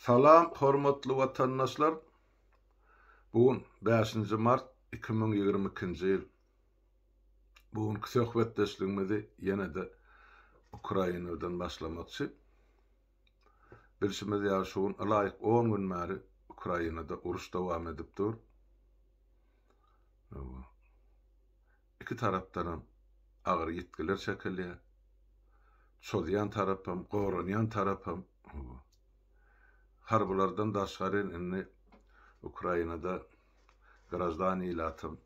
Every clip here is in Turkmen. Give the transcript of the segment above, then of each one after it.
Salam hormatly watandaşlar! Bu gün bäşinji mart 2022-nji ýyl. Bu günki söhbetdeşligimizi ýene-de Ukrainadan başlamakçy. Bilşimiz ýaly şu gün ylaýyk on gün bäri Ukrainada uruş dowam edip dur. Iki tarapdanam agyr ýitgiler çekilýär. Çozýan tarapam, goranýan tarapam. Harbylardan daşgary indi Ukrainada graždan ilatam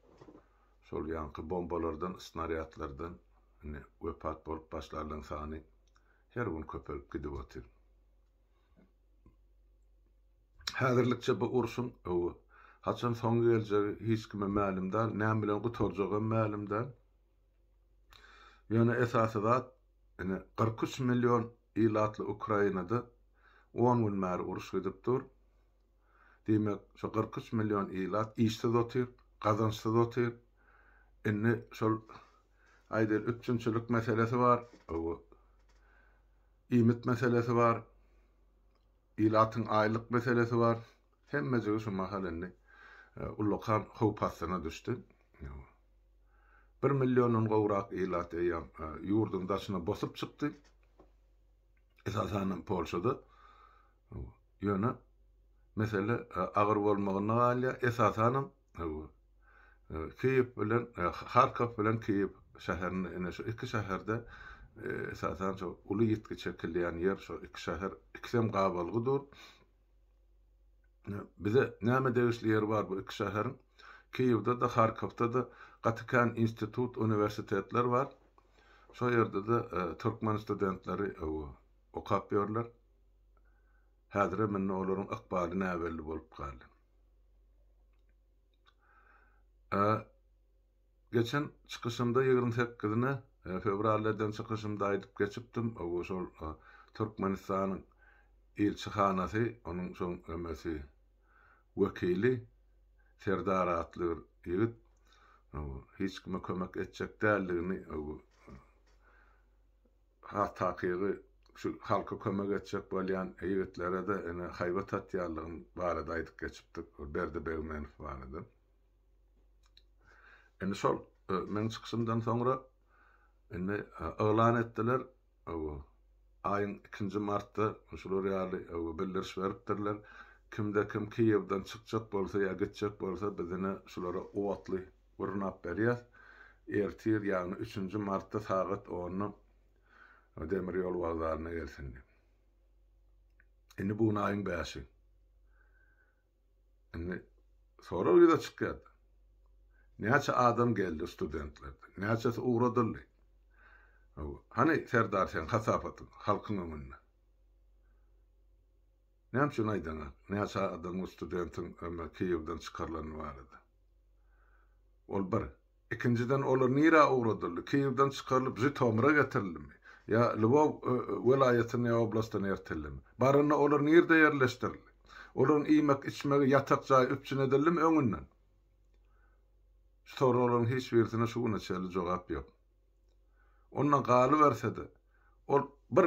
şol ýaňky bombalardan, snarýadlardan indi wepat bolup başlarlaryň sany her gün köpelip gidip otyr. Häzirlikçe bu urşuň haçan soňy geljegi hiç kime mälim däl, näme bilen gutarjagam mälim däl. Ýöne esasy zat, ine, 43 million ilatly Ukrainada on gün bäri uruş gidip dur. Diýmek, şo 43 million ilat işsiz otyr, gazançsyz otyr. Indi şol aýdaýly üpjünçilik meselesi bar, iýmit meselesi bar. Ilatyň aýlyk meselesi bar. Hemmejigi şu mahal indi ullakan howp astyna düşdi. Bir milliondan gowrak ilat eýýäm ýurduň daşyna bosup çykdy. Esasanam Polşada. Ýöne mesele agyr bolmagynda galýar. Esasanam Kiýew bilen Harkow bilen Kiýew şäherinde ine şu iki şäherde esasan şu uly ýitgi çekilýän ýer şu iki şäher ikisem gabalgy dur. Bize näme degişli ýeri bar bu iki şäheriň? Kiýewde-de, Harkowda-da gaty kän institut, uniwersitetler bar. Şo ýerde-de türkmen studentleri okap ýörler. Häzirem indi olaryň ykbaly näbelli bolup galdy. Geçen çykyşymda 28-ne fewralda eden çykyşymda aýdyp geçipdim, o şol Türkmenistanyň ilçihanasy, onuň şoň ömesi wekili Serdar atly bir ýigit hiç kime kömek etjek däldigini Has takygy, şu halka kömek etjek bolýan ýigitlere-de ine haýbat atýanlygyny barada aýdyp geçipdik, Berdi Begmenow barada. Indi şol meň çykyşymdan soňra indi yglan etdiler, aýyň ikinji martda şular ýaly bildiriş beripdirler. Kimde-kim Kiýewden çykjak bolsa ýa gitjek bolsa biz ine şulara otly gurnap berýäs. Ertir, ýagny üçünji martda sagat onda demir ýol wokzalyna gelsin diýip. Indi bu gün aýyň bäşi. Indi sorag ýüze çykýar. Näçe adam geldi studentlerden? Näçesi ugradyldy? Hany Serdar seň hasabatyň halkyň öňünde? Näme üçin aýdaňok? Näçe adamyň studentiň Kiýewden çykarylany barada? Ol bir. Ikinjiden olar nirä ugradyldy? Kiýewden çykarylyp Žitomire getirildimi? Ýa Lwow welaýatyna ýa oblastyna ertildimi? Baranda olar nirde ýerleşdirildi? Olaryň iýmek-içmegi, ýatak jaýy üpjün edildimi öňünden? Şu soraglaryň hiç birisine şu güne çenli jogap ýok. Ondan galyberse-de, ol bir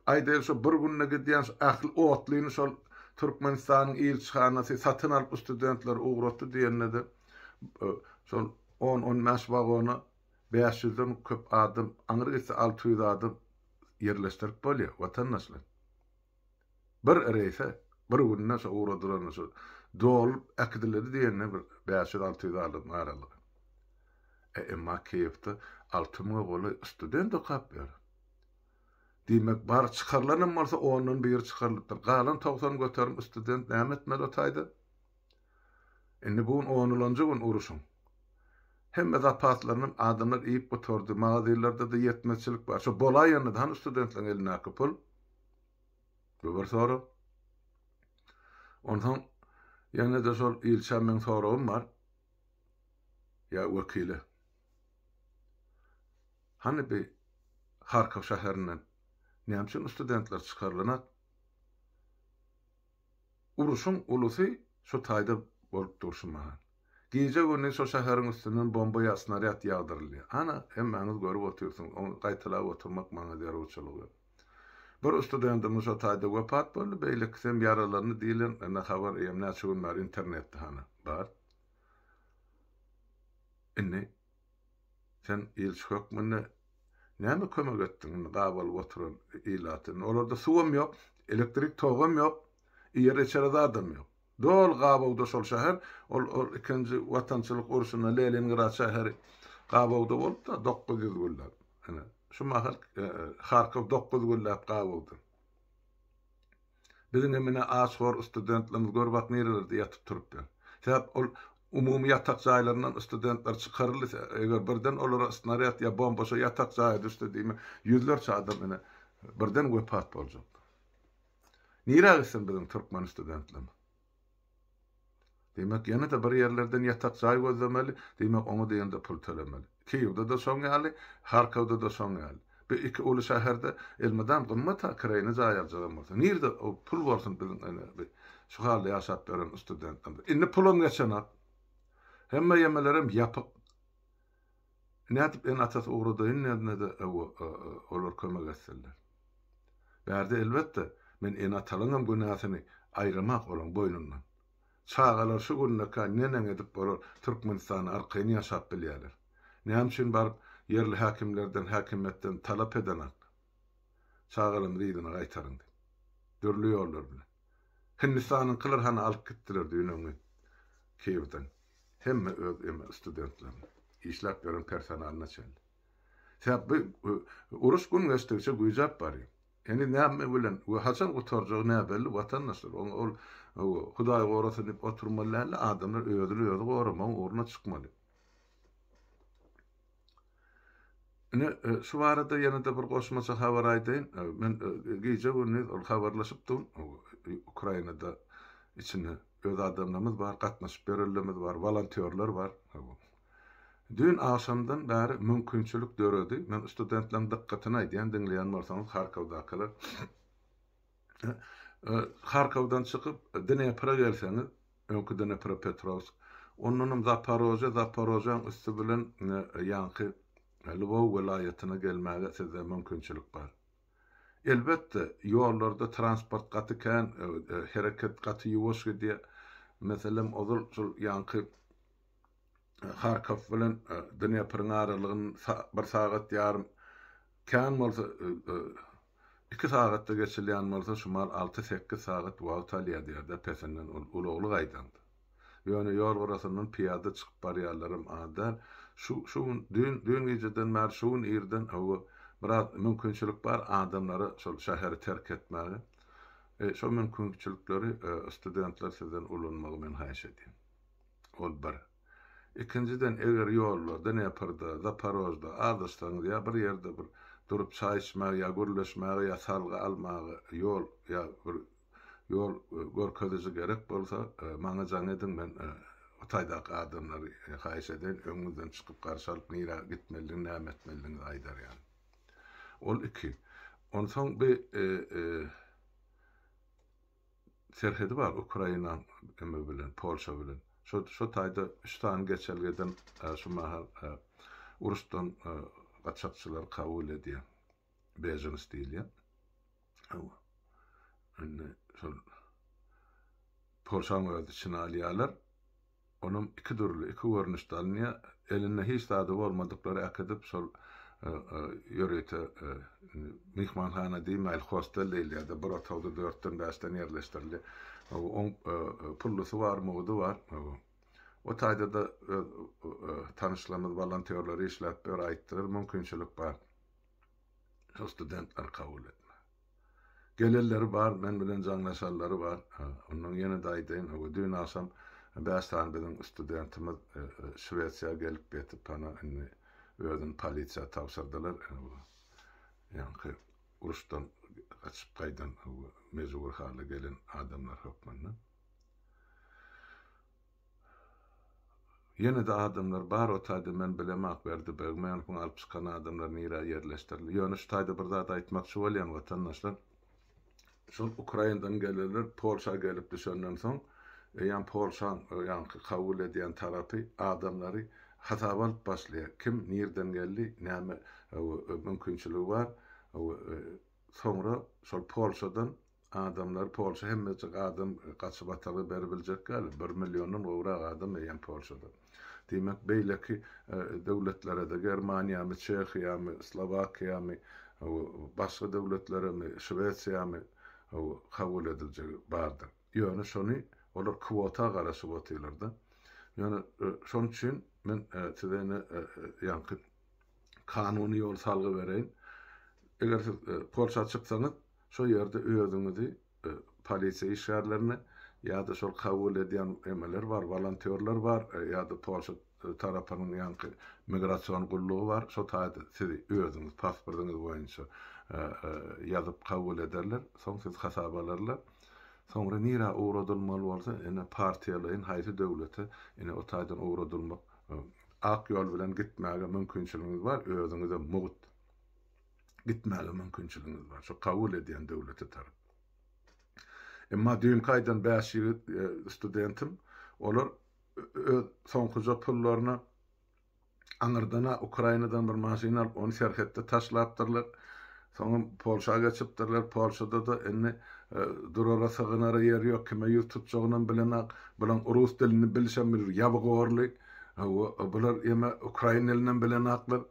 Aýdaýly şo bir günde gidýän şu ähli otlyny şol Türkmenistanyň ilçihanasy satyn alyp studentleri ugratdy diýende-de şol on-on bäş wagona bäş ýüzden köp adam, aňry gitse 600 adam ýerleşdirip bolýar, watandaşlar. Bir reýse bir günde şo ugradylanda şo dolup äkidiledi diýende bir 500-600 adamyň aralygy. E, emma Kiýewde alty müňe golaý student okap ýör. Diýmek, bary çykarylanam bolsa ondan biri çykarylypdyr. Galan 90% student näme etmeli o taýda? Indi bu gün onulanjy gün uruşyň. Hemme zapaslarynam adamlar iýip gutardy. Magazinlerde-de ýetmezçilik bar. Şo bolaýanda-da hany studentleriň elindäki pul? Bu bir sorag. Onsoň ýene-de şol ilçä meň soragym bar. Ýa wekile. Hany bi Harkow şäherinden näme üçin studentler çykarylanak? Uruşyň ulusy şu taýda bolup dur şu mahal. Gije-gündiz şo şäheriň üstünden bomba ýa snarýad ýagdyrylýar. Ana, hemmäňiz görüp otyrsyňyz, ony gaýtalap oturmak maňa zerurçylygy ýok. Bir studentimiz şo taýda wepat boldy, beýlekisem ýaralandy diýlen ine habar eýýäm näçe gün bäri internetde hany bar. Indi sen ilçi hökmünde näme kömek etdiň indi gabalyp oturan ilata? Indi olarda suwam ýok, elektrik togam ýok, iýere-içere zadam ýok. Doly gabawda şol şäher, ol ol ikinji watançylyk urşunda Leningrad şäheri gabawda bolupdy 900 günläp. Ine, şu mahal Harkow 9 günläp gabawda. Biziň hem ine aç-hor studentlerimiz gör bak nirelerde ýatyp turup ýör. Sebäp ol umumy ýatak jaýlaryndan studentler çykaryldy, eger birden olara snarýad ýa bomba şo ýatak jaýa düşse diýmek ýüzlerçe adam ine birden wepat boljak. Nirä gitsin biziň türkmen studentlerimiz? Diýmek, ýene-de bir ýerlerden ýatak jaý gözlemeli, diýmek, oňa diýende pul tölemeli. Kiýewde-de şoň ýaly, Harkowda-da şoň ýaly. Bu iki uly şäherde elmydam gymmat-a kireýine jaý aljagam bolsa. Nirde o pul bolsun biziň ine bi şu halda ýaşap ýören studentlerimiz. Indi pulam geçenok. Hemme ýemelerem ýapyk. Nädip ene-atasy ugradaýyn diýende-de olar kömek etsinler. Bärde elbetde, men ene-atalaňam günäsini aýramak olaň boýnundan. Çagalar şu gündekä neneň edip olar Türkmenistanda arkaýyn ýaşap bilýärler? Näme üçin baryp ýerli häkimlerden, häkimiýetden talap edenak? Çagalarymyzy yzyna gaýtaryň diýip. Dürli ýollar bilen. Hindistanyňkylar hany alyp gitdiler düýn öňňin Kiýewden. Hemme öz eme studentlerini. Işläp ýören personalyna çenli. Sebäp bu uruş gün geçdigiçe güýjäp barýar. Heniz näme bilen we haçan gutarjagy näbelli watandaşlar. Oňa ol Hudaý gorasyn diýip oturmaly däldi, adamlar özüni özi goramagyň ugruna çykmaly. Ine, şu barada ýene-de bir goşmaça habar aýdaýyn. Men gije-gündiz ol habarlaşypdym. Ukrainada içinde öz adamlarymyz bar, gatnaşyp ýörenlerimiz bar, wolontýorlar bar. Düýn agşamdan bäri mümkinçilik döredi. Men studentleriň dykgatyna aýdýan, diňleýän bolsaňyz Harkowdakylar. Harkowdan çykyp Dnepre gelseňiz, öňki Dnepropetrowsk, ondanam Zaporožýe, Zaporožýaň üsti bilen ýaňky Lwow welaýatyna gelmäge sizde mümkinçilik bar. Elbetde, ýollarda transport gaty kän, hereket gaty ýuwaş gidýär. Meselem, ozal şol ýaňky Harkow bilen Dnepriň aralygyny bir sagat ýarym, kän bolsa iki sagatda geçilýän bolsa, şu mal alty-sekiz sagat wagt alýar diýýär-de, pesinden ol ulagly gaýdaňda. Ýöne ýol gyrasyndan pyýada çykyp barýanlaram az däl. Şu şu gün, düýn, düýn gijeden bäri, şu gün irden, hawa, biraz mümkinçilik bar adamlara şol şäheri terk etmäge. E, şo mümkinçilikleri studentler sizden ulanmagy men haýyş edýän. Ol bir. Ikinjiden, eger ýolda, Dneprde, Zaporožda azaşsaňyz ýa bir ýerde bir durup çaý içmäge ýa gürleşmäge ýa salgy almaga ýol ýa bir ýol görkeziji gerek bolsa, maňa jaň ediň, men o taýdaky adamlary haýyş edeýin, öňüňizden çykyp garşy alyp nirä gitmelidigini, näme etmelidigiňizi aýdar ýaly. Ol iki. Onsoň bi serhedi bar Ukrainaň eme bilen, Polşa bilen. Şo şo taýda üç sany geçelgeden şu mahal uruşdan gaçakçylary kabul edýär. Bejens diýilýär. Hawa. Indi şol Polşaň öz içine alýarlar. Onam iki dürli, iki görnüşde alynýar. Elinde hiç zady bolmadyklary äkidip, şol ýörite myhmanhana diýmäýli, hostel diýilýär-de, bir otagda dörtden-bäşden ýerleşdirilýär. Oň pullusy bar, mugy bar. O taýda-da öz tanyşlarymyz, wolontýorlar işläp ýör, aýtdylar, mümkinçilik bar. Şol studentleri kabul etmäge. Gelenleri bar, men bilen jaňlaşanlary bar. Ondan ýene-de aýdaýyn, hawa, düýn agşam bäş sany biziň studentimiz Şwesiýa gelip ýetip, hana, indi özüni polisiýa tabşyrdylar. Ýaňky uruşdan gaçyp gaýdan, mejbur hala gelen adamlar hökmünde. Ýene-de adamlar bar o taýda men bilemak Berdi Begmenowyň alyp çykan adamlar nirä ýerleşdirildi. Ýöne şu taýda bir zat aýtmakçy bolýan watandaşlar. Şol Ukrainadan gelenler Polşa gelip düşenden soň eýýäm Polşaň ýaňky kabul edýän tarapy adamlary hasaba alyp başlaýar. Kim nirden geldi, näme mümkinçiligi bar. Soňra şol Polşadan adamlar, Polşa hemmejik adam gaçyp atalga beribiljek däl, bir milliondan gowrak adam eýýäm Polşada. Diýmek, beýleki döwletlere-de, Germaniýamy, Çehiýamy, Slowakiýamy, başga döwletleremi, Şwesiýamy kabul ediljegi bardyr. Ýöne şony olar kwota garaşyp otyrlar-da. Ýöne şonuň üçin men size ine ýaňky kanuny ýol salgy bereýin. Eger siz Polşa çyksaňyz, şo ýerde özüňizi polisiýa işgärlerine ýa-da şol kabul edýän emeler bar, wolontýorlar bar ýa-da Polşa tarapynyň ýaňky migrasion gullugy bar, şo taýda sizi özüňiz pasportyňyz boýunça ýazyp kabul ederler, soň sizi hasaba alarlar. Soňra nirä ugradylmaly bolsa, ine partiýalaýyn haýsy döwlete, ine o taýdan ugradylmak Ak ýol bilen gitmäge mümkinçiligiňiz bar, özüňize mugt gitmäge mümkinçiligiňiz bar, şo kabul edýän döwlete tarap. Emma düýnki aýdan bäş ýigit e, studentim, olar öz soňkuja pullaryna aňyrdana Ukrainadan bir maşyn alyp, ony serhetde taşlapdyrlar. Soňam Polşa geçipdirler. Polşada-da indi durara, sygynara ýer ýok, kime ýüz tutjagynam bilenok. Bulaň rus dilini bilşem bir ýabygorly. Hawa, bular ýeme ukrain dilinem bilenoklar.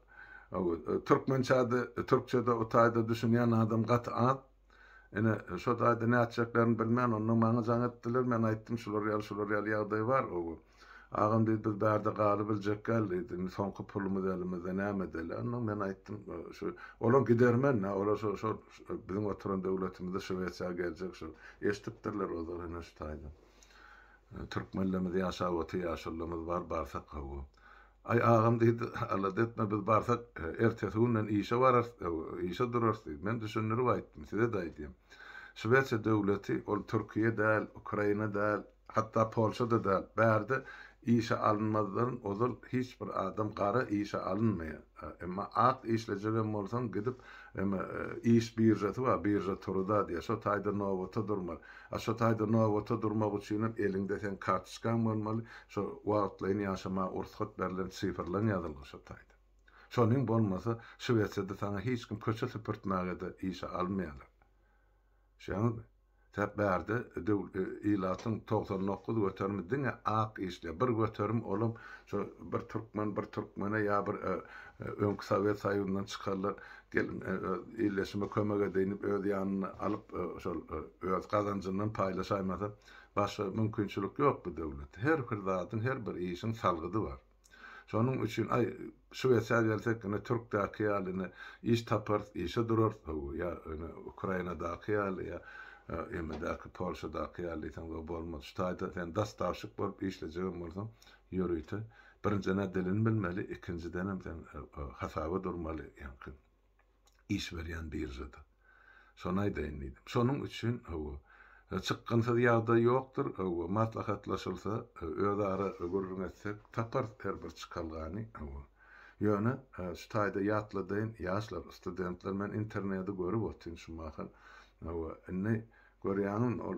Hawa, türkmençe-de, türkçe-de o taýda düşünýän adam gaty az. Ine, şo taýda nätjeklerini bilmän, onnoň maňa jaň etdiler. Men aýtdym, şular ýaly, şular ýaly ýagdaý bar. Hawa. Agam diýdi, biz bärde galybiljekgäl diýdi. Indi soňky pulumyz elimizde, näme edeli? Onnoň men aýtdym, şu, olam gidermen-dä, olar şo, şo biziň oturan döwletimizde Şwesiýa geljek şo. Eşidipdirler ozal ine şu taýda. Türkmenlerimiz ýaşap otyr, ýaşulymyz bar, barsak hawa. Aý, agam diýdi, alada etme, biz barsak, ertesi günden işe bararys, işe durarys diýdi. Men düşündirip aýtdym, size-de aýdýan. Şwesiýa döwleti, ol Türkiýe däl, Ukraina däl, hatda Polşa-da däl. Bärde işe alynmazdan ozal hiç bir adam gara işe alynmaýar. Emma ak işlejegem bolsaň, gidip, eme, iş biržasy bar, birža truda diýýär, şo taýda nobata durmaly. A şo taýda nobata durmak üçinem eliňde seň kartoçkaň bolmaly, şo wagtlaýyn ýaşamaga ursgat berlen sifrleň ýazylgy şo taýda. Şonyň bolmasa Şwesiýada saňa hiç kim köçe süpürtmäge-de işe almaýarlar. Düşýäňizmi? Sebäp bärde ilatyň 99 göterimi diňe ak işleýär. Bir göterim olam şo bir türkmen bir türkmene ýa bir öňki Sowet Soýuzyndan çykanlar Gelin illeşime kömek edeýin diýip öz ýanyna alyp şol öz gazanjyndan paýlaşaýmasa başga mümkinçilik ýok bu döwletde. Her bir zadyň her bir işiň salgydy bar. Şonuň üçin aý Şwesiýa gelsek ine türkdäki ýaly ine iş taparys işe durarys hawa ýa ine Ukrainadaky ýaly ýa emedäki Polşadaky ýaly diýseň o bolmaz. Şu taýda sen dostawşik bolup işlejegem bolsaň ýörite Birinjiden-ä dilini bilmeli, ikinjidenem sen hasaba durmaly ýaňky iş berýän biržada. Şony aýdaýyn diýdim. Şonuň üçin, hawa, çykgynsyz ýagdaý ýokdur, hawa, maslahatlaşylsa, özara gürrüň etsek, taparys her bir çykalgany, hawa. Ýöne, şu taýda ýatladaýyn, ýaşlar, studentler, men interneti görüp otyryn şu mahal, hawa, indi Görýäňmi, ol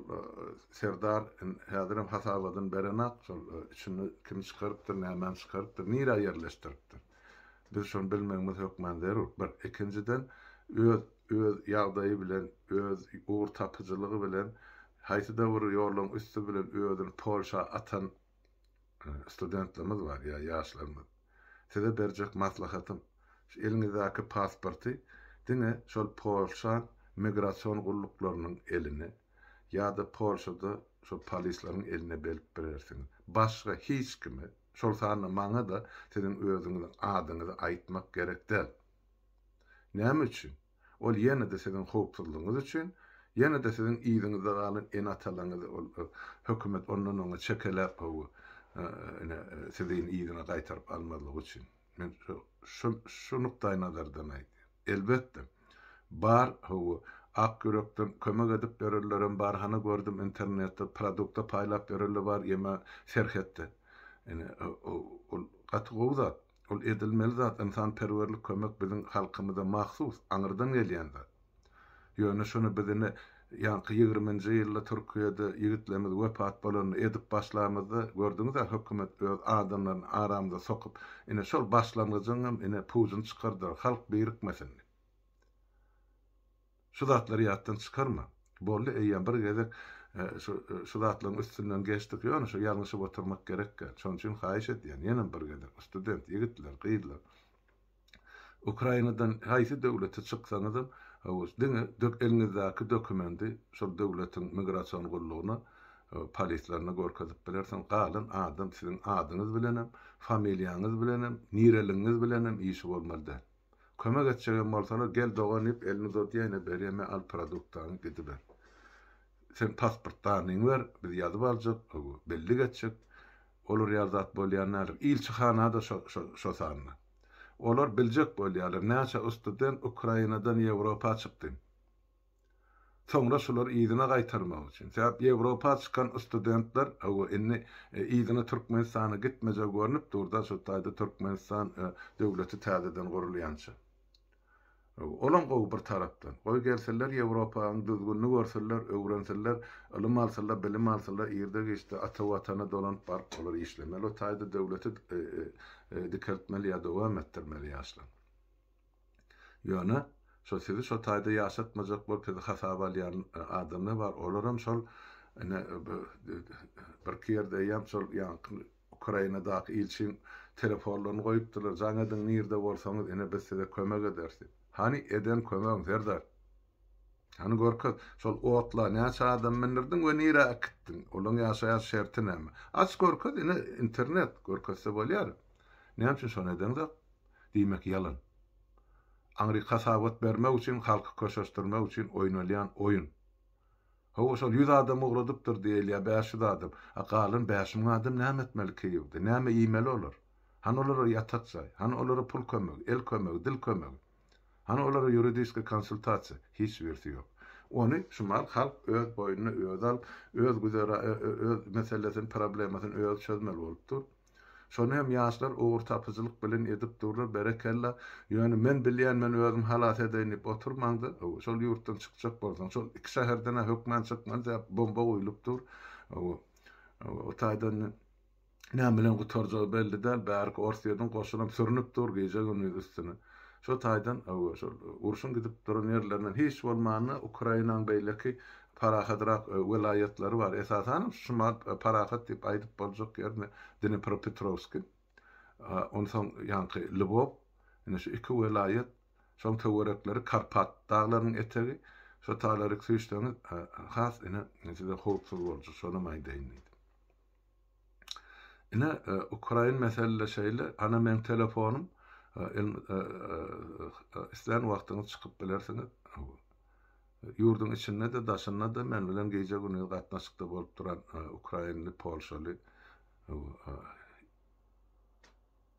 Serdar häzirem hasabadyny berenak, şol içinde kimi çykarypdyr, nämäni çykarypdyr, nirä ýerleşdiripdir. Biz şony bilmegimiz hökman zerur. Bir. Ikinjiden, öz öz ýagdaýy bilen, öz ugur tapyjylygy bilen haýsy-da bir ýollaryň üsti bilen özüni Polşa atan studentlerimiz bar ýa ýaşlarymyz. Size berjek maslahatym, şu eliňizdäki pasporty diňe şol Polşaň migrasion gulluklarynyň eline ýa-da Polşada şol polisleriň eline berip bilersiňiz. Başga hiç kime, şol sanda maňa-da siziň özüňiziň adyňyzy aýtmak gerek däl. Näme üçin? Ol ýene-de siziň howpsuzlygyňyz üçin, ýene-de siziň yzyňyzda galan ene-atalaryňyzy ol hökümet ondan-oňa çekeläp hawa, ine, sizi yzyna gaýtaryp almazlygy üçin. Men şu şu nukdaýnazardan aýdýan. Elbetde, bar, hawa, ak ýürekden kömek edip ýörenlerem bar, hany gördüm internetde produkta paýlap ýörenler bar, ýeme serhetde. Ine, ol gaty gowy zat. Ol edilmeli zat, ynsanperwerlik kömek biziň halkymyza mahsus, aňyrdan gelýän zat. Ýöne şuny biz ine, ýaňky ýigriminji ýylda Türkiýede ýigitlerimiz wepat bolanda edip başlamyzda, gördüňiz-ä hökümet öz adamlaryny aramyza sokup, ine şol başlangyjyňam ine pujuny çykardylar, halk birikmesin diýip. Şu zatlary ýatdan çykarmaň. Boldy eýýäm bir gezek şu şu zatlaryň üstünden geçdik ýöne şu ýalňyşyp oturmak gerek däl. Şonuň üçin haýyş edýän ýenem bir gezek student ýigitler gyzlar Ukrainadan haýsy döwlete çyksaňyzam diňe eliňizdäki dokumendi şol döwletiň migrasion gullugyna polislerine görkezip bilersiňiz. Galan adam siziň adyňyz bilenem familiýaňyz bilenem nireligiňiz bilenem işi bolmaly däl. Kömek etjegem bolsalar gel dogan diýip elini uzadýa ine berýä me al produktaňy gidiber. Sen pasport danyňy ber biz ýazyp aljak bellik etjek. Olar ýaly zat bolýan däldir. Ilçihanada şo şo şo sanda. Olar biljek bolýarlar näçe ustudent Ukrainadan Ýewropa çykdy. Soňra şulary yzyna gaýtarmak üçin. Sebäp Ýewropa çykan studentler hawa indi yzyna Türkmenistana gitmejegi görnüp durda şu taýda Türkmenistan döwleti täzeden gurulýança. Olam gowy bir tarapdan. Goý gelsinler Ýewropanyň düzgünini görsünler, öwrensinler, ylym alsynlar, bilim alsynlar, irde giçde ata watana dolanyp baryp olar işlemeli o taýda döwleti dikeltmeli ýa dowam etdirmeli ýaşlar. Ýöne, şo sizi şo taýda ýaşatmajak bolup sizi hasaba alýan adamlar bar, olaram şol ine birki ýerde eýýäm şol ýaňky Ukrainadaky ilçiň telefonlaryny goýupdyrlar, jaň ediň nirde bolsaňyz ine biz size kömek ederis diýip. Hany eden kömegiň Serdar? Hany görkez, şol otla näçe adam mindirdiň we nirä äkitdiň? Olaň ýaşaýan şerti näme? Aç görkez ine internet görkezse bolýar. Näme üçin şony edeňzok? Diýmek ýalan. Aňryk hasabat bermek üçin, halky köşeşdirmek üçin oýnalýan oýun. Hawa, şol ýüz adam ugradypdyr diýilýär, 500 adam. A galan 5000 adam näme etmeli Kiýewde? Näme iýmeli olar? Hany olara ýatak jaý? Hany olara pul kömegi, el kömegi, dil kömegi? Hany olara ýuridiski konsultasiýa? Hiç birisi ýok. Ony şumal halk öz boýnuna özi alyp, öz güzera, öz meselesini, problemasyny özi çözmeli bolup dur. Şony hem ýaşlar ugurtapyjylyk bilen edip durlar, berekella. Ýöne men bilýän, men özüm halas edeýin diýip oturmaňda, şol ýurtdan çykjak bolsaň, şol iki şäherden-ä hökman çykmaly, sebäp bomba guýlup dur. O taýdan näme bilen gutarjagy belli däl, bärki Orsýetiň goşunam sürnüp dur gije-gündiz üstüne. Şo taýdan, şol urşuň gidip duran ýerlerinden hiç bolmanda Ukrainaň beýleki Parahatrak welaýatlary bar. Esasanam şu şumal parahat diýip aýdyp boljak ýer Dnepropetrowski. Onsoň ýaňky Lwow. Ine şu iki welaýat, şoň töwerekleri Karpat daglarynyň etegi. Şo talaryk süýşseňiz has ine size howpsuz boljak, şonam aýdaýyn diýdim. Ine Ukrain mesele şeýle, ana meň telefonym, islän wagtyňyz çykyp bilersiňiz. Ýurduň içinde-de, daşynda-da men bilen gije-gündiz gatnaşykda bolup duran ukrainli, polşaly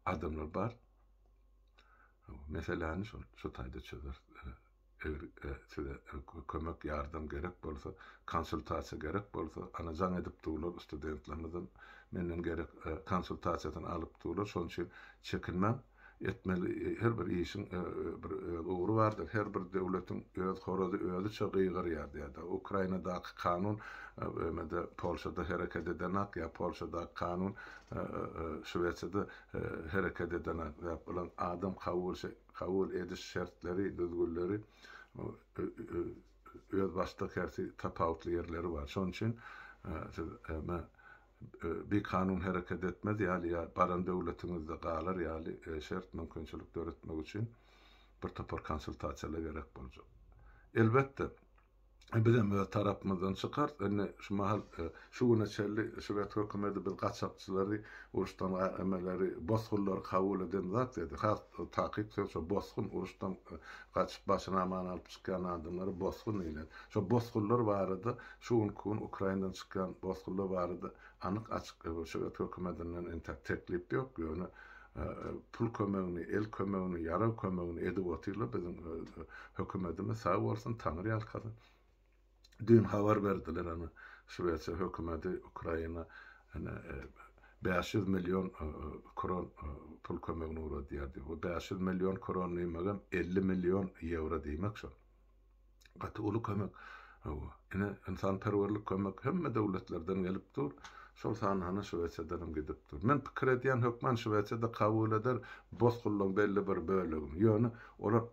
adamlar bar. Meseläni şol şu taýda çözeris. Eger size kömek, ýardam gerek bolsa, konsultasiýa gerek bolsa, ana jaň edip durlar studentlerimizem menden gerek konsultasiýasyny alyp durlar. Şonuň üçin çekinmäň. Etmeli her bir işiň bir öz ugry bardyr. Her bir döwletiň öz horazy özüçe gygyrýar diýýär. Ukrainadaky kanun ýa-da Polşada hereket edenak ýa Polşadaky kanun Şwesiýada hereket edenak. Sebäp olaryň adam kabul kabul ediş şertleri, düzgünleri özbaşdak hersi tapawutly ýerleri bar. Şonuň üçin siz bikanun hereket etmez ýaly ýa baran döwletiňizde galar ýaly şert, mümkinçilik döretmek üçin bir topar konsultasiýalar gerek boljak. Elbetde, bizem öz tarapymyzdan çykarys. Indi şu mahal, şu güne çenli şwed hökümeti biz gaçakçylary, uruşdan emeleri, bosgunlary kabul eden zat dedi. Has takyk söz şo bosgun, uruşdan gaçyp başyny aman alyp çykýan adamlara bosgun diýilýär. Şo bosgunlar barada Şu günki gün Ukrainadan çykýan bosgunlar barada anyk açyk şwed hökümetinden entäk teklip ýok, ýöne pul kömegini, el kömegini, ýarag kömegini edip otyrlar biziň hökümetimiz sag bolsun, Taňry ýalkasyn. Düýn habar berdiler ana Şwesiýa hökümeti Ukraina ine 500 million kron pul kömegini ugradýar diýip. Bu 500 million kron diýmegem 50 million ýewro diýmek şol. Gaty uly kömek. Hawa, ine, ynsanperwerlik kömek hemme döwletlerden gelip dur. Şol sanda hany Şwesiýadan hem gidip dur. Men pikir edýän hökman Şwesiýada kabul eder bosgunlaryň belli bir bölegini. Ýöne olar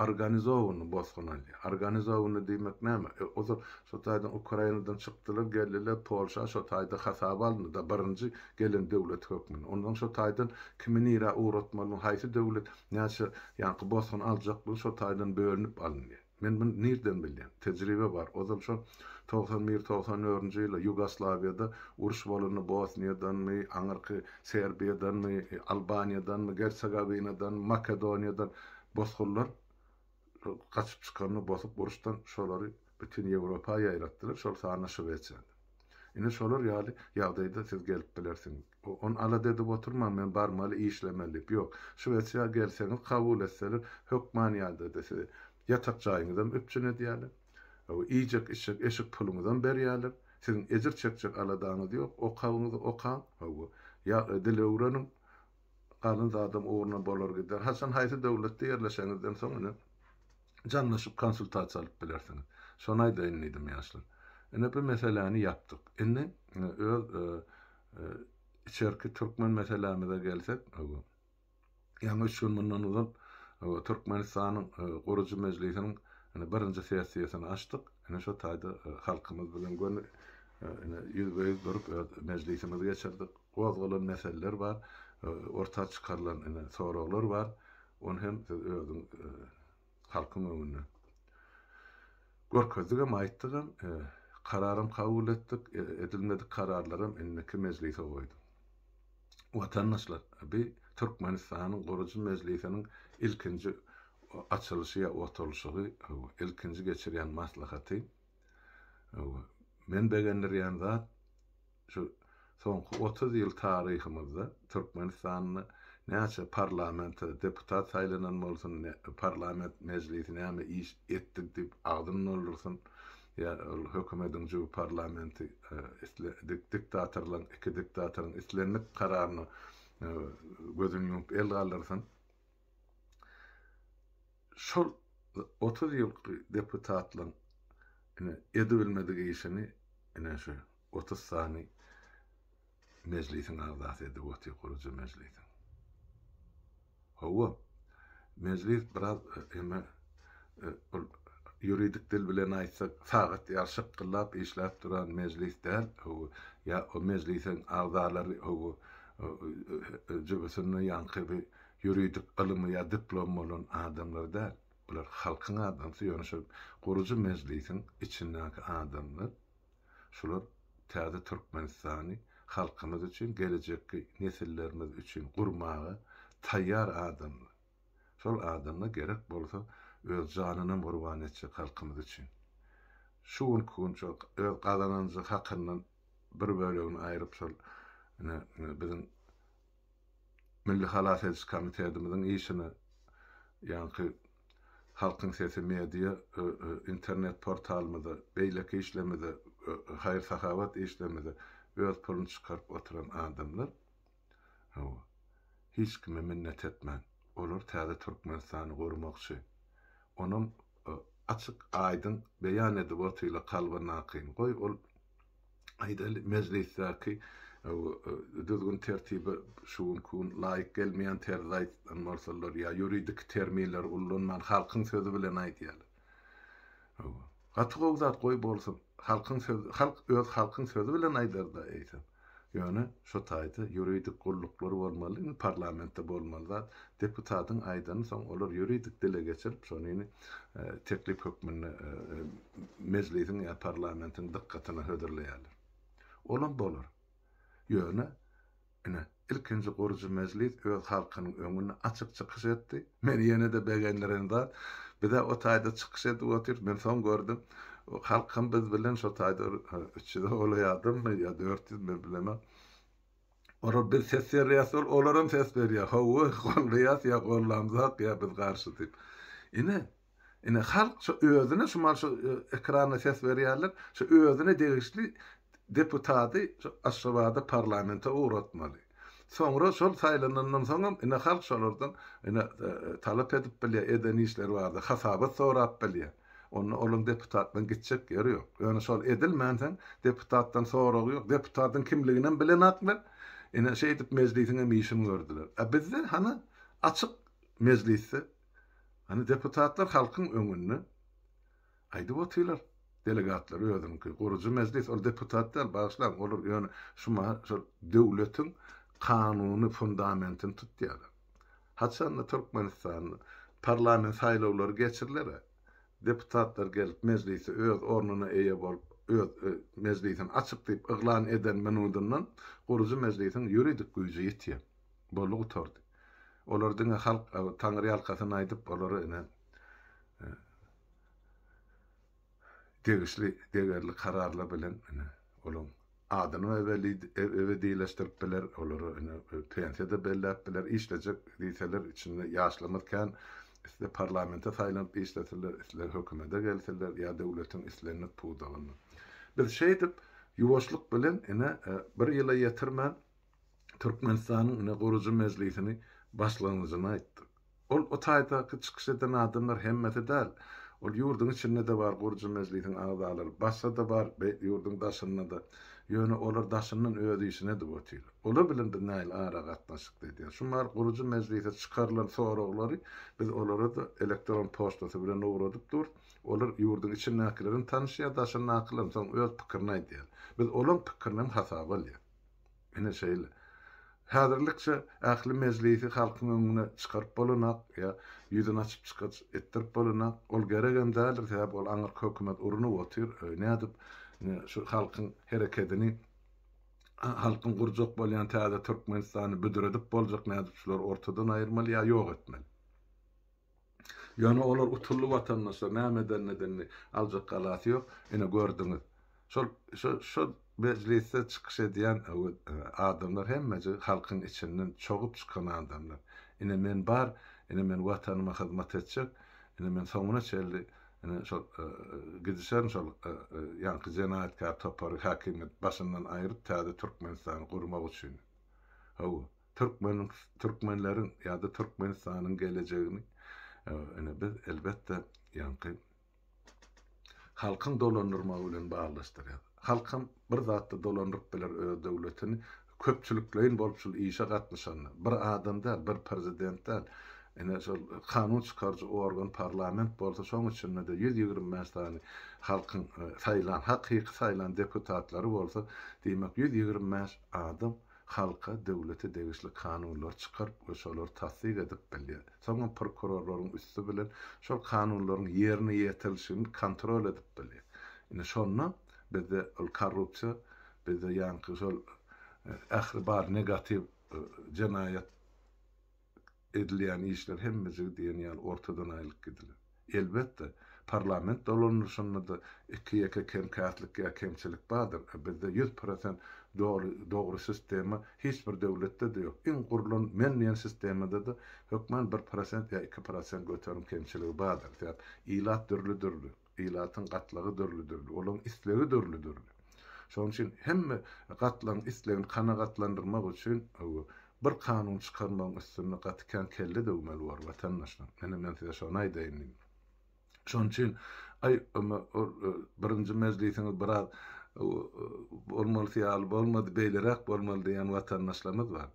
organizowanyny bosgun alýar. Organizowanyny diýmek näme? Ozal şo taýdan Ukrainadan çykdylar geldiler Polşa şo taýda hasaba alyndy da birinji gelen döwlet hökmünde. Ondan şo taýdan kimi nirä ugratmalyny haýsy döwlet näçe ýaňky bosgun aljaklygy şo taýdan bölünip alynýar. Men muny nirden bilýän? Tejribe bar. Ozal şol 91, 94-nji ýylda Ýugoslawiýada uruş bolanda Bosniýadanmy, aňyrky Serbiýadanmy, Albaniýadanmy, Gersegowinadanmy, Makedoniýadan bosgunlar gaçyp çykanda bosup uruşdan şolary bütin Ýewropa ýaýratdylar, şol sanda Şwesiýada. Ine şolar ýaly ýagdaýda siz gelip bilersiňiz. Ony alada edip oturmaň, men barmaly, işlemeli diýip. Ýok. Şwesiýa gelseňiz, kabul etseler, hökman ýagdaýda sizi ýatak jaýyňyzam üpjün edýärler. Iýjek, içjek eşik puluňyzam berýärler. Siziň ejir çekjek aladaňyz ýok. Okawyňyzy okaň. Hawa. Ýa dil öwreniň. Galan zadam ugruna bolar gider. Haçan haýsy döwletde ýerleşeňizden soň ine jaňlaşyp konsultasiýa alyp bilersiňiz. Şony aýdaýyn diýdim ýaşlar. Ine bu meseläni ýapdyk. Indi öz içerki türkmen meselämize gelsek, ýaňy üç gün mundan ozal Türkmenistanyň Gurujy mejlisiniň birinji sessiýasyny açdyk. Ine şo taýda halkymyz bilen göni ine ýüzbe-ýüz durup öz mejlisimizi geçirdik. Gozgalan meseleler bar, orta çykarylan ine soraglar bar. Ony hem siz özüň halkyň öňünde görkezdigem, aýtdygam, kararam kabul etdik, edilmedik kararlaram indiki mejlise goýduk. Watandaşlar, bi Türkmenistanyň Gurujy mejlisiniň ilkinji açylyşy ýa oturylyşygy, ilkinji geçirýän maslahaty. Men begendirýän zat, Şu soňky 30 ýyl taryhymyzda Türkmenistanda näçe parlamente deputat saýlanan bolsun, parlament mejlisi näme iş etdi diýip agzyny doldursyn, ýa ol hökümediň jübi parlamenti isle diktatorlaryň iki diktatoryň islendik kararyna gözüni ýumup el galdyrsyn. Şol 30 ýylky deputatlaryň ine edibilmedik işini ine şu 30 sany mejlisiň agzasy edip otyr gurujy mejlisiň. Hawa, mejlis biraz eme ol ýuridik dil bilen aýtsak, sagat ýaly şykgyllap işläp duran mejlis däl, hawa, ýa o mejlisiň agzalary hawa jübüsinde ýaňky bir ýuridik ylymy ýa diplomy bolan adamlar däl. Bular halkyň adamsy, ýöne şol gurujy mejlisiň içindäki adamlar Şular täze Türkmenistany halkymyz üçin, gelejekki nesillerimiz üçin gurmaga taýýar adamlar. Şol adamlar gerek bolsa öz janynam gurban etjek halkymyz üçin. Şu günki gün şol öz gazananjy hakyndan bir bölegini aýryp şol ine biziň Milli halas ediş komitetimiziň işine ýaňky Halkyň sesi media internet portalymyza, beýleki işlerimize, haýyr-sahawat işlerimize öz puluny çykaryp oturan adamlar, hawa, hiç kime minnet etmän, olar täze Türkmenistany gurmakçy. Onam açyk, aýdyň beýan edip otyrlar kalbyndakyny. Goý, ol aýdaly, mejlisdäki düzgün-tertibe şu günki gün laýyk gelmeýän terzde aýdan bolsalar ýa ýuridik terminleri ullanman halkyň sözi bilen aýdýarlar. Gaty gowy zat goý bolsun. Halkyň sözi, halk öz halkyň sözi bilen aýdar-da eýsem. Ýöne şo taýda ýuridik gulluklar bolmaly, indi parlamentde bolmaly zat. Deputatyň aýdany soň olar ýuridik dile geçirip şonyny teklip hökmünde mejlisiň ýa parlamentiň dykgatyna hödürleýärler. Olam bolar. Ýöne ine ilkinji gurujy mejlis öz halkynyň öňünde açyk çykyş etdi. Meni ýene-de begendiren zat, biz-ä o taýda çykyş edip otyrys, men soň gördüm, halkam biz bilen şo taýda üç ýüze golaý adammy ýa 400 men bilemok. Olar biz ses berýäs, ol olaram ses berýär. Hawa, goldaýas ýa gollamzok ýa biz garşy diýip. Ine, ine halk şu özüne şu mal şu e, ekranda ses berýärler. Şu özüne degişli deputady şu Aşgabada parlamente ugratmaly. Soňra şol saýlanandan soňam ine halk şolardan ine e, talap edip bilýär, eden işleri barada hasabat sorap bilýär. Onda olaň deputatlaryň gitjek ýeri ýok. Ýöne şol edilmänsoň deputatdan soragy ýok. Deputatyň kimliginem bilenaklar. Ine şeýdip mejlisiň hem işini gördüler. A bizde hany açyk mejlisde hany deputatlar halkyň öňünde aýdyp otyrlar. Delegatlar özüniňki. Gurujy mejlis ol deputat däl, bagyşlaň, olar ýöne şu şol döwletiň kanuny fundamentini tutýarlar. Haçanda Türkmenistanda parlament saýlawlary geçiriler, deputatlar gelip mejlise öz ornuna eýe bolup, öz mejlisini açyk diýip yglan eden minudyndan gurujy mejlisiň ýuridik güýji ýitýär. Boldy gutardy. Olar diňe halk taňryýalkasyn aýdyp olara ine degişli degerli kararlar bilen ine olaň adyny ebedileşdirip biler, olara ine pensiýa-da belläp biler, işlejek diýseler içinde ýaşlarymyz kän, isle parlamente saýlanyp işlesinler, isle hökümete gelsinler ýa döwletiň islendik pudagynda. Biz şeýdip ýuwaşlyk bilen ine bir ýyla ýetirmän Türkmenistanyň ine gurujy mejlisini başlangyjyny aýtdyk. Ol o taýdaky çykyş eden adamlar hemmesi däl. Ol ýurduň içinde-de bar gurujy mejlisiň agzalary, başga-da bar ýurduň daşynda-da. Ýöne olar daşyndan öz işini edip otyrlar. Olar bilen biz nähili aragatnaşykda edýäris? Şu mahal gurujy mejlise çykarylan soraglary biz olara-da elektron poçtasy bilen ugradyp durus. Olar ýurduň içindäkilerem tanyşýar, daşyndakylaram soň öz pikirini aýdýar. Biz olaň pikirinem hasaba alýas. Ine şeýle. Häzirlikçe ähli mejlisi halkyň öňüne çykaryp bolanak ýa ýüzüni açyp çykaç etdirip bolanak. Ol geregem däldir, sebäbi ol aňyrky hökümet urunyp otyr. Nädip ine şu halkyň herekedini, halkyň gurjak bolýan täze Türkmenistany büdredip boljak, nädip şulary ortadan aýyrmaly ýa ýok etmeli. Ýöne olar utuldy watandaşlar näme edenine indi aljak galasy ýok. Ine gördüňiz. Şol şo şo mejlisde çykyş edýän adamlar hemmejigi halkyň içinden çogup çykan adamlar. Ine men bar, ine men watanyma hyzmat etjek, ine men soňuna çenli ine şol gidişerin şol ýaňky jenaýatkär topary häkimiýet başyndan aýryp täze Türkmenistany gurmak üçin. Hawa. Türkmeniň, türkmenleriň ýa-da Türkmenistanyň gelejegini ine biz elbetde ýaňky halkyň dolandyrmagy bilen baglaşdyrýarys. Halkam bir zatda dolandyryp biler öz döwletini, köpçülikleýin bolup şul işe gatnaşanda, bir adam däl, bir prezident däl, ine şol kanun çykaryjy organ parlament bolsa şoň içinde-de 125 sany halkyň saýlan, hakyky saýlan deputatlary bolsa, diýmek 125 adam halka, döwlete degişli kanunlary çykaryp we şolary tassyk edip bilýär. Soňam prokurorlaryň üsti bilen şol kanunlaryň ýerine ýetirilişini kontrol edip bilýär. Ine şonda bizde ol korrupsiýa, bizde ýaňky şol ähli bar negatiw jenaýat edilýän işler hemmejigi diýen ýaly ortadan aýrylyp gidiler. Elbetde, parlament dolandyryşynda-da iki-ýeke kem-käslik ýa kemçilik bardyr. Bizde 100% doly, dogry sistema hiç bir döwletde-de ýok. Iň gurlan men diýen sistemada-da hökman bir prosent ýa 2% göterim kemçiligi bardyr. Sebäp ilat dürli-dürli. Ilatyň gatlagy dürli-dürli, olaryň islegi dürli-dürli. Şonuň üçin hemme gatlagyň islegini kanagatlandyrmak üçin bir kanun çykarmagyň üstünde gaty kän kelle döwmeli bor, watandaşlar. Ine, men size şony aýdaýyn diýdim. Şonuň üçin, aý, ol birinji mejlisiňiz biraz bolmalysy ýaly bolmady, beýleräk bolmaly diýen watandaşlarymyz bar.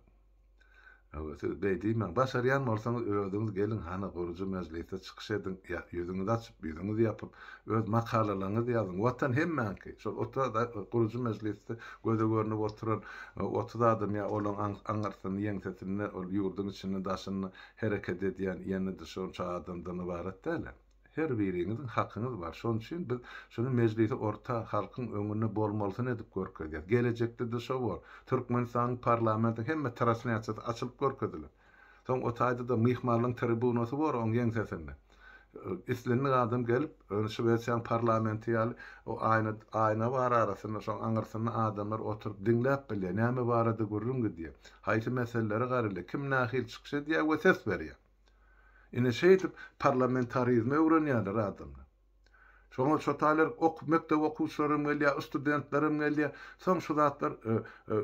Hawa, siz beý diýmäň. Başarýan bolsaňyz özüňiz geliň hany gurujy mejlisde çykyş ediň, ýa ýüzüňizi açyp, ýüzüňizi ýapyp, öz makalalaryňyzy ýazyň. Watan hemmäňki. Şol 30 gurujy mejlisde göze görnüp oturan 30 adam ýa olaň aňyrsynda, ýeňsesinde, ol ýurduň içinde, daşynda hereket edýän ýene-de şonça adamdan ybarat däl-ä. Her biriňiziň hakyňyz bar. Şonuň üçin biz şuny mejlisi orta, halkyň öňünde bolmalysyny edip görkezýäs. Gelejekde-de şo bor. Türkmenistanyň parlamentiň hemme trasnýaçasy açylyp görkeziler. Soň o taýda-da myhmanlaryň tribunasy bor oň ýeňsesinde. Islendik adam gelip, Şwesiýanyň parlamenti ýaly o aýna, aýna bar arasynda, şoň aňyrsynda adamlar oturyp diňläp bilýär, näme barada gürrüň gidýär, haýsy meselelere garalýar, kim nähili çykyş edýär we ses berýär. Ine şeýdip parlamentarizmi öwrenýärler adamlar. Şoňa şo taýlar ok mekdep okuwçylaram gelýär, studentlerem gelýär. Soň şu zatlar e, e,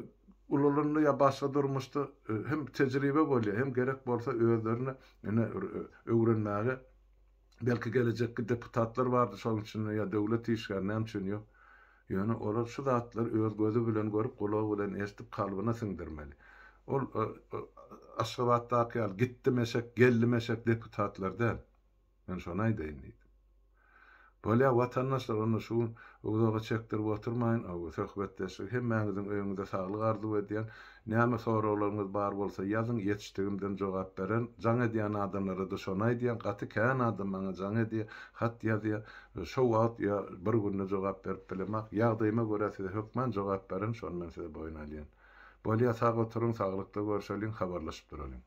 ulalanda ýa başga durmuşda e, hem tejribe bolýar, hem gerek bolsa özlerine ine öwrenmäge. Belki gelejekki deputatlar bardyr şonuň içinde ýa döwlet işgäri näme üçin ýok. Ýöne olar şu zatlary öz gözi bilen görüp, gulagy bilen eşidip kalbyna siňdirmeli. Ol Aşgabatdaky ýaly gitdim eşek, geldim eşek deputatlar däl. Men şony aýdaýyn diýdim. Bolýa watandaşlar onda şu gün uzaga çekdirip oturmaýyn ow söhbetdeşligi hemmäňiziň öýüňize saglyk arzuw edýän näme soraglaryňyz bar bolsa ýazyň ýetişdigimden jogap bererin jaň edýän adamlarada şony aýdýan gaty kän adam maňa jaň edýä hat ýazýa şo wagt ýa bir günde jogap berip bilemak ýagdaýyma görä size hökman jogap bererin şony men size boýun alýan bolýa sag oturyň saglykda görşeliň habarlaşyp duralyň.